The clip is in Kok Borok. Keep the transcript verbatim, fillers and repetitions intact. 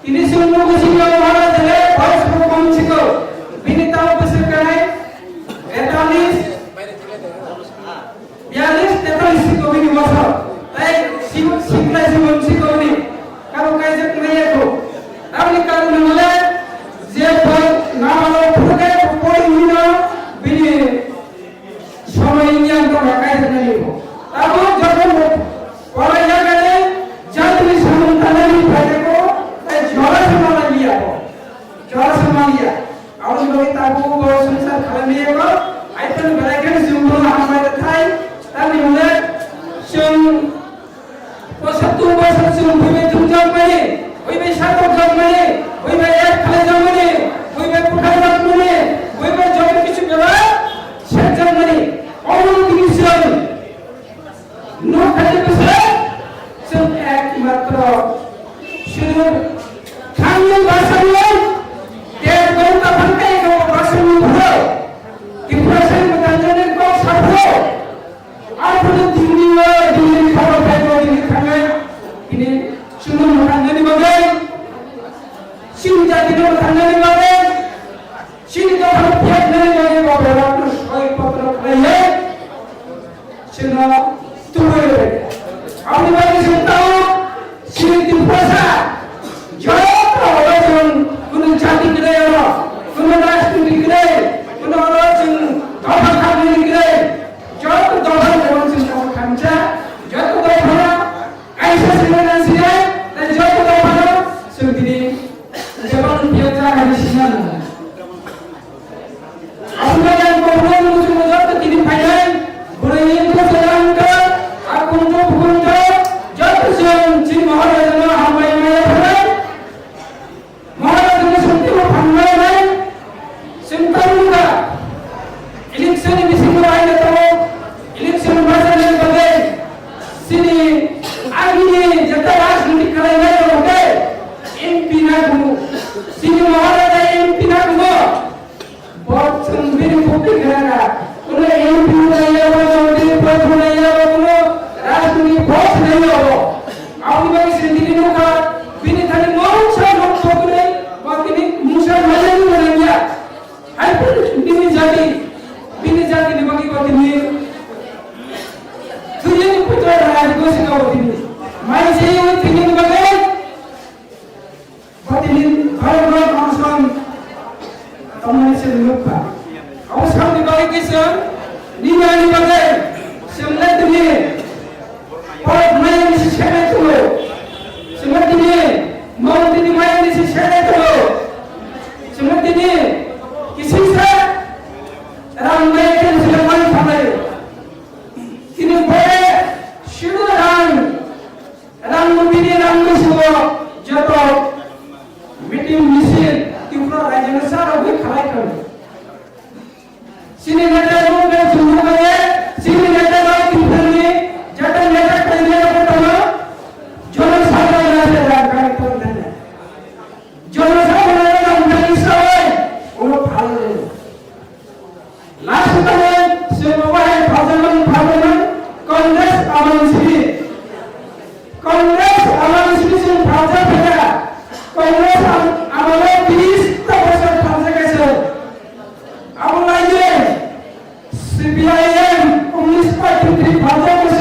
Ini sungguh sih kalau mana jelek, harus hukum siko. Bini tahu besar kanai, etalis, bialis, tetalis siko bini masa. Tai siko, sikla siko siko bini. Kalau kaisa kena ya tu. Tapi kalau nolai, je pun nama lo pura pun ini bini Somoi wngya wng tongkha kaijaknani bo. Tabuk joto bo poraijak ani jatoni samung tangnani phaijak o, tei jora se manliya bo. Jora se manliya. Aboni bagwi tabuk bo swngchar khlaimani yago. Aitoni belai kheno chwng bono hambai rwthai. Tamni hwnle chwng Bosor tu bosor chwng buibai thumjakmani, buibai satok jakmani, buibai yak khlaijakmani, buibai bwkha jakmani, buibai joto kichu bela sekjakmani. Omo tini chwng nuk khaidi bwswk chwng ekmatro sudur thangwi bwswk tei gong kaphang tei gong bwswk phuru Tiprasa mwtangjani kok saphuru. Arphuno dini o dini khoro phaibo dini thangnai. Dini chwngno mwtangnani bagwi, chini jatino mwtangnani bagwi, chini dophano phiyaknani bagwi bo borokno soi potro khlaiwi chwngno tubui rwbaikha. Aboni bagwi chwng tao Chini Tiprasa joto oro chwng kunu jati kwrwi oro, kunu rajniti kwrwi, kunu oro chwng dopha khamni kwrwi, joto dopha ni oro chwng dopha khamsa, joto dopha no kaisa sinai nang sinai, tei joto dopha no chwng tini jebon phiya jaga ni sinai nang. Aswk yang kobro muchung joto tini phainai, bwrwi ni bwsajang wngkha, a kunju bukunju, joto chwng chini Maharaja no hambai maya phainai. Maharaja no swnti bo phangnai nai, chwng tabuk wngkha. Election ni bisingo aina tongo, election bachani bagwi chini agini jeta rajniti khlainai rok khe M P na kumu, chini Maharaja M P na kumu. Bo chwng bini bukti khe nang kha. Kuno M P nai ya bo, mantri pradhan nai ya bo, kuno rajniti boss nai ya bo. Aboni bagwi chwng tini nukha, bini thani mungsa nuk thogwi, bo tini mungsa manya ni nang ya. Hai bini jati, bini jati ni bagwi bo tini thwiyani puitro rajniti boss ka bo tini. Mai se thwiyani bagwi Bo tini Bharat Rok Council tongmani se nukha. Abo samni bagwi kisa nini ani bagwi chwng le tini porok maya ni se senai tongo. Chwng le tini mount tini maya ni se senai tongo. Chwng le tini kisisa rang maya khe se mani thanglai. Tini bore shiru rang Rang bini rang bisi bo joto meeting misil Tripura rajyoni sara bai khalai kha. Sini neta rok bai chumbu bai, sini neta rok Tripura ni jata neta khainai rok tama jono sabha na se rang kai ton thane. Jono sabha na rang kai sawai, uno phal le. Last time, se bo bahai phaljakmani phaljakmani Congress amani simi. Congress amani simi simi phaljak phaikha. Congress